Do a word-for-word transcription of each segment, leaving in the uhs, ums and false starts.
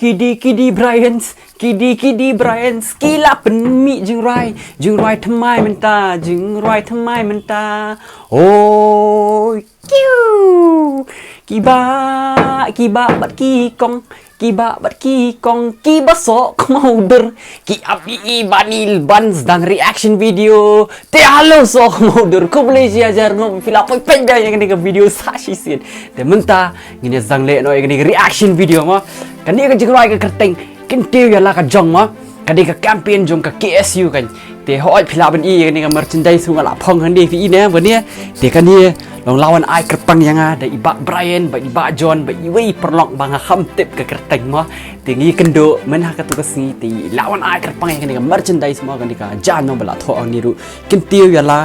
Kidi kidi Bryans, kidi kidi Bryans, ki la pynmih jingrwai, jingrwai thymmai mynta, jingrwai thymmai mynta. Oi, kiu. Ki bah, ki bah bad ki kong, ki bah bad ki kong, ki ba soh khmawdur, ki ap ïa i Bah Neil ban sdang reaction video. Te halo soh khmawdur, khublei shihajar nguh phi la peit peit ïa kane ka video sa shisien. Te mynta ngin ïa sdang leh noh ïa kane ka reaction video mo. Kane ka jingrwai ka kyrteng Kyntiew ïa la ka jong mo. Kane ka campaign jong ka K S U kan. Te hooid phi lah ban i ïa kane ka merchandise nga la phong hangne phi i ne ba ne. Te kane long la wan ai kyrpang ïa nga da i Bah Brian, bad i Bah John, bad iwei i paralok ba nga kham tip ka kyrteng mo. Te ngi kynduh myn ha katu ka sngi te i la wan ai kyrpang ïa kane ka merchandise mo, kane ka jaiñ mo ba la thoh hangne ruh. Kyntiew ïa la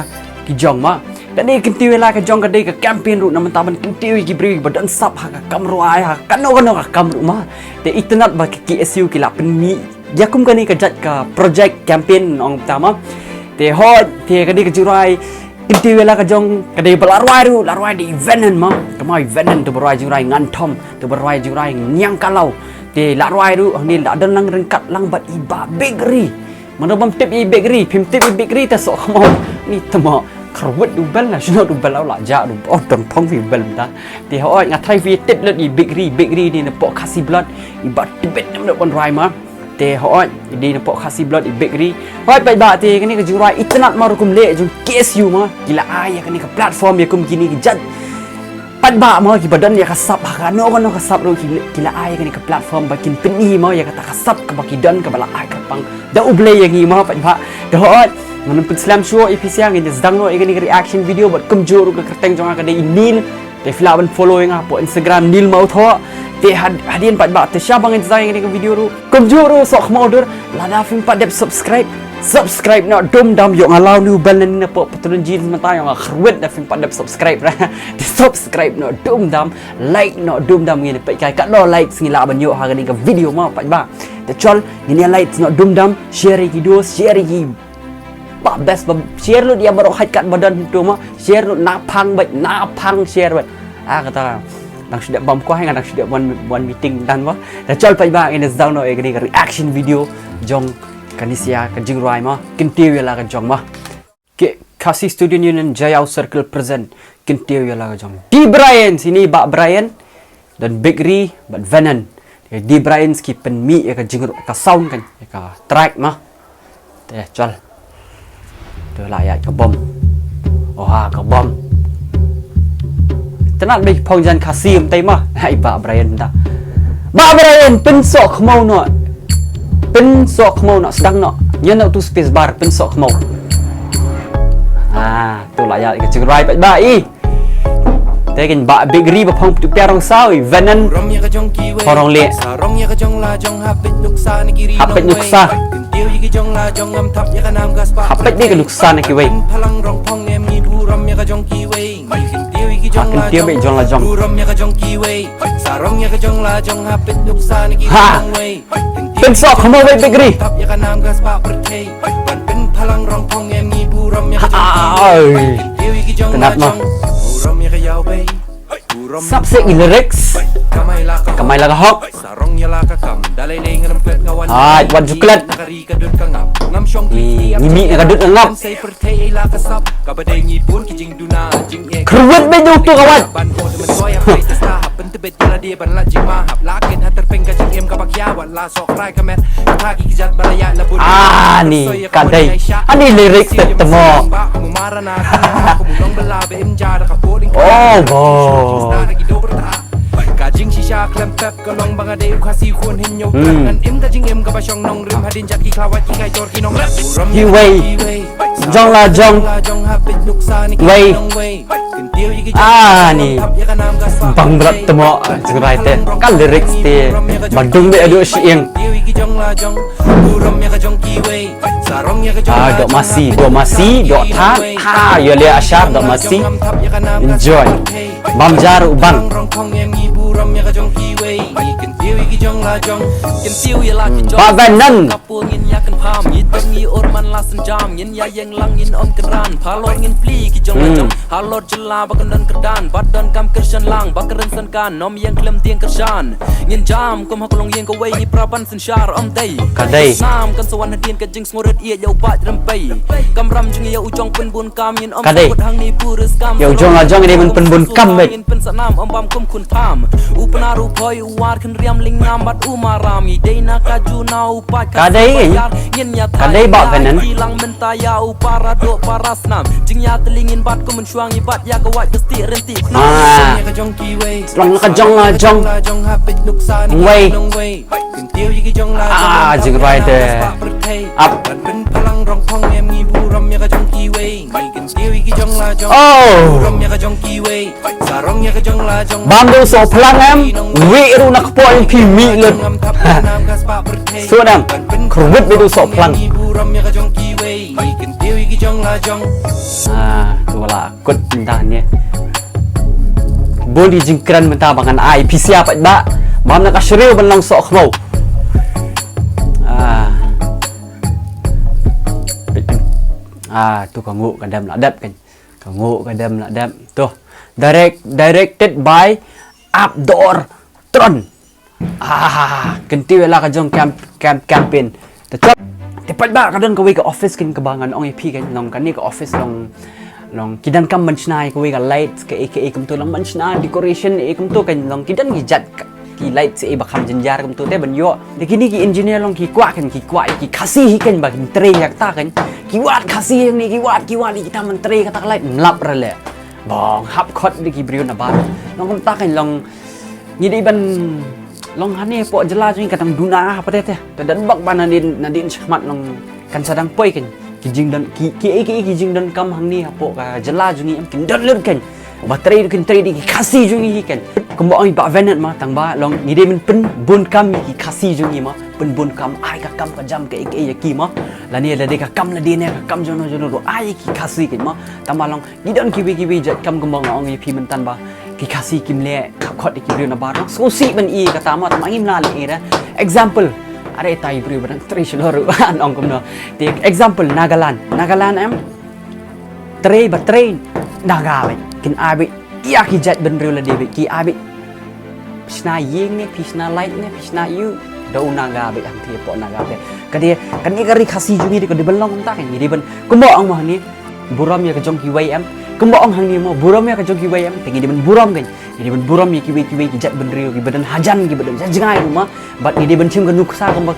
ki jong mo. Kane Kyntiew ïa la ka jong ka dei ka campaign ruh na mynta ban kyntiew ïa ki briew ba don sap ha ka kam rwai, ha kano kano ka kam ruh mo. Te itynnad ba ka K S U ki la pynmih ïa kum kane ka jait ka project campaign ong ta mo. Te hooid, te kane ka jingrwai Kyntiew ïa la ka jong ka dei ba la rwai ruh, la rwai da i Venom mo. Ka ma i Venom te ba rwai jingrwai Ngan Thom, te ba rwai jingrwai Niang Kalaw. Te la rwai ruh hangne la don lang ryngkat lang bad i Bah Big Ri. Mano bym tip i Big Ri, phim tip i Big Ri te soh khmaw. Ni te mo kyrwit u bel na shano u bel, la jah u bel, oh dang phong phi u bel mynta. Te hooid nga tharai phi tip lut i Big Ri, Big Ri dei na poh Khasi Blood, i Bah Tibit nam da ban rwai mo. Te hooid i dei na poh Khasi Blood i Big Ri. Hooid paidbah te kane ka jingrwai itynnad mo rukom leh jong K S U mo. Ki la ai ïa kane ka platform ïa kum kine ki jait paidbah mo kiba don ïa ka sap ha kano kano ka sap ruh ki, ki la ai ïa kane ka platform ba kin pyni mo ïa kata ka sap kaba ki don kaba la ai kyrpang da U Blei ïa ngi mo paidbah. Te hooid ngan ym pynslem shuh ïa phi sha, ngin ïa sdang noh ïa kane ka reaction video bad kumjuh ruh ka kyrteng jong nga ka dei i Neil. Te phi lah ban follow ïa nga hapoh Instagram Neil Mawthoh. Te had-, hadien paidbah te sha ba ngin sdang ïa kane ka video ruh. Kumjuh ruh soh khmawdur, lada phim pat dep subscribe, subscribe noh dum dam, ïoh nga law new bell na ni na poh patlun jeans mynta, ïoh nga kyrwit da phim pat dep subscribe. Te subscribe noh dum dam, like noh dum dam, ngin peit kai katno likes ngi lah ban ïoh ha kane ka video mo paidbah. Te chol ngin ïa likes noh dum dam, share ïa ki dost, share ïa ki ba best ba share lut ïa baroh hait kat ba don hynto mo, share lut na phang bad na phang share bad. Ah kata dang shu dep bam kwah, nga dang shu dep wan, wan meeting dan mo. Te chol paidbah ngin ïa sdang noh ïa kane ka reaction video jong kane sia ka jingrwai mo, Kyntiew ïa la ka jong mo. Ki Khasi Student Union Jaïaw Circle present Kyntiew ïa la ka jong. Di Brian, sini Bah Brian, don Big Ri bad Venom. Di Brian ki pynmih ïa ka jingr-, ka sound kan, ïa ka track mo. Te chol. Te la ïa ka bom. Oha ka bom. Tynat bad phong jan Khasi ym tei mo. Hai Bah Brian da. Bah Brian pynsoh khmaw noh. Pynsoh khmaw noh, sdang noh. Nyan noh tu space bar pynsoh khmaw. Ah, tu la ïa ka jingrwai paidbah i. Te kin Bah Big Ri ba phong tu pia rong saw i Venom. Phong rong le. Hap peit nuksa. Hap peit dei ka nuksa na kiwei. Ha kyntiew bad jong la jong. Ha. Pynsoh khmaw bad Big Ri. Ai. Tynat mo. Sap seh i lyrics. Kamai la ka hok. Ai wat ju klet. Ngi mih na ka dud ka ngap. Kyrwit bad ju tu ka wat. Ah ni ka dei. Ani lyrics te temo. Oh bo. Kiwei. Jong la jong. Wei. Ah ni. Bang brat temo jingrai te. Ka lyrics te. Ba dung be ado shi ing. Ah, dok masi, dok masi, dok tha, tha, ïa leh ashar, dok masi. Enjoy. Bam jar u bang. Ram ïa ka jong kiwei, ngi kyntiew ïa ki jong la jong. Kyntiew ïa la ki jong. Ba ban nan. Ka pu ngin ïa kynpham, ngi dang ngi ur man la synjam, ngin ïa ïeng lang ngin ym kynran. Phalor ngin plie ki jong la jong. Halor jylla ba kan don kyrdan, ba don kam kyrshan lang, ba kren san kan, ym ïeng khlem tieng kyrshan. Ngin jam kum ha ka long ïeng kawei, ngi pra ban synshar ym dei. Ka dei. Nam kan sa wan hadien ka jingsngewrit ïa u Bah Rympei. Kam ram jong ïa u jong pynbun kam ngin ym. Ka dei. Sngewrit hangne pur is kam. Ïa u jong la jong ngin pynbun kam beit. Ngin pynsanam ym bam kum khun tham. U Pnar u Phoi u War khynriam Lyngngam bad u Maram, i dei na ka juna u Paid. Ka dei. Ngin ïa. Ka dei ba pynnan. Ki lang mynta ïa u para doh para snam. Jingïatylli ngin bat kum mynshuwa ngi bat ïa ka wait ka stieh rynti. Ah. Long ka jong la jong. Wei. Ah, jingrwai te. Ap. Oh. Bam du soh phlang em. Wi ru na kpoh em phi mi lut. Suh dang. Kyrwit bi du soh phlang. Ah, tu la. Kut mynta ne. Bun ki jingkren mynta ba ngan ai phi sia pat ba. Bam na ka shriew ban long soh khmaw. Ah. Ah, tu ka nguh ka dem la dep kan. Ka nguh ka dem la dep. Tu. Direct, directed by Abdor Tron. Ah, kyntiew ïa la ka jong camp, camp, campaign. Te chap, te pat ba ka don kawei ka office kin kaba ngan ong ïa phi kan, long kane ka office long, long ki donkam ban shna ïa kawei ka light, kaei kaei kumto long ban shna decoration, eh kumto kan long ki don ki jait ka, ki light eh ba kham jynjar kumto te ban ïoh. Te kine ki engineer long ki kwah kan, ki kwah ïa ki Khasi hi kan ba kin trei ïa kata kan. Ki wad Khasi hangne, ki wad, ki wad ïa kita ban trei kata ka light, nlap ra leh. Bong hap khot da ki briew na bar. Long kumta kan long Ngi dei ban long hangne hapoh jylla jong ngi ka dang duna ha pate te. Te don bok ba nadien nadien shakhmat long kan sa dang poi kan. Ki jingdon ki ki ki ki jingdonkam hangne hapoh ka jylla jong ngi em kin don lut kan. Ba trei kin trei da ki Khasi jong ngi kan. Kumba ong i Bah Venant ma tang ba long ngi dei ban pynbun kam ïa ki Khasi jong ngi ma pynbun kam ai ka kam ka jam kaei kaei ïa ki ma. Lane lade ka kam lade ne ka kam jong no jong no ruh ai ïa ki Khasi kan ma. Tang ba long Ngi don kiwei kiwei jait kam kumba nga ong ïa phi mynta ba ki Khasi kim leh khot ïa ki briew na bar. Sngewsih ban i kata ma tang ngim lah leh ïa. Example, are tai briew ba dang trei shalor ruh an ong kumno. Te example Nagaland, Nagaland em trei ba trei Naga beit kin ai beit ïa ki jait bynriew lade beit ki ai beit Phi shna ïing ne, phi shna light ne, phi shna ïu. Da u Naga beit hangtei hapoh Naga te. Ka dei, kane ka ri Khasi jong ngi dei ka dei ban long kumta kan. Ngi dei ban, kumba ong mo hangne, burom ïa ka jong kiwei em. Kumba ong hangne mo, burom ïa ka jong kiwei em. Te ngi dei ban burom kan. Ngi dei ban burom ïa kiwei kiwei ki jait bynriew kiba don hajan kiba don jngai ruh mo. Bad ngi dei ban shim ka nuksa kumba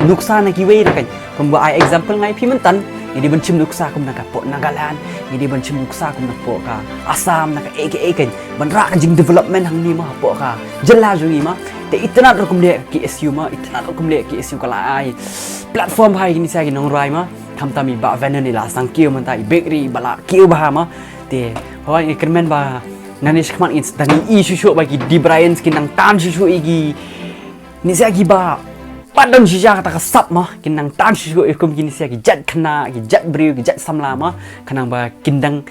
nuksa na kiwei ruh kan. Kumba ai example ngai phi mynta. Ngi dei ban shim nuksa kum na ka poh Nagaland. Ngi dei ban shim nuksa kum na poh ka Assam na kaei kaei kan. Ban rah ka jing development hangne mo hapoh ka jylla jong ngi mo. Te itynnad ruh kumne K S U mo, itynnad ruh kumne K S U ka la ai platform bha ïa kine sa ki nongrwai mo. Khamtam i Bah Venant i la sdang kiew mynta i Bakery ba la kiew bha mo. Te hooid ngi kyrmen ba nangne shakhmat ngin sdang i shuh shuh ba ki Debrayans ki nang tan shuh shuh ïa ki Nisa kiba pat don shisha kata ka sap mo, kin nang tan shuh shuh kum ki nisa ki jait khynnah, ki jait briew, ki jait samla mo, khnang ba kin dang,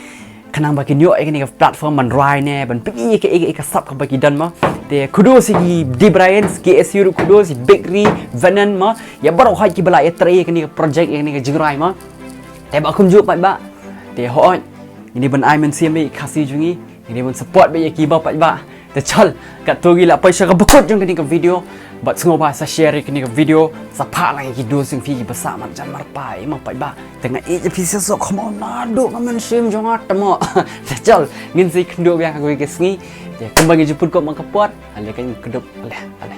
khnang ba kin ïoh ïa kane ka platform ban rwai ne, ban pyni ïa ka, ïa ka, ïa ka sap kaba ki don mo. Te kudos ïa ki Debrayans, K S U ruh kudos, ïa Bakery, Venant mo, ïa baroh hooid kiba la ïatrei ïa kane ka project, ïa kane ka jingrwai mo. Te ba kumjuh pat ba. Te hooid. Ngi dei ban ai mynsiem ïa ki Khasi jong ngi, ngi dei ban support beit ïa ki ba pat ba. Te chal, katto ngi la poi sha kaba kut jong kane ka video. Bad sngewbha sa share ïa kane ka video, sa phah lang ïa ki dost jong phi kiba sah marjan marpa ïa ma pat ba. Te nga ïeit ïa phi shisha, kham naduh ka mynsiem jong nga te mo. Te chal, ngin sa ïakynduh biang ha kawei ka sngi. Te kumba ngi ju pynkup man ka por, ale kan kdup, ale, ale.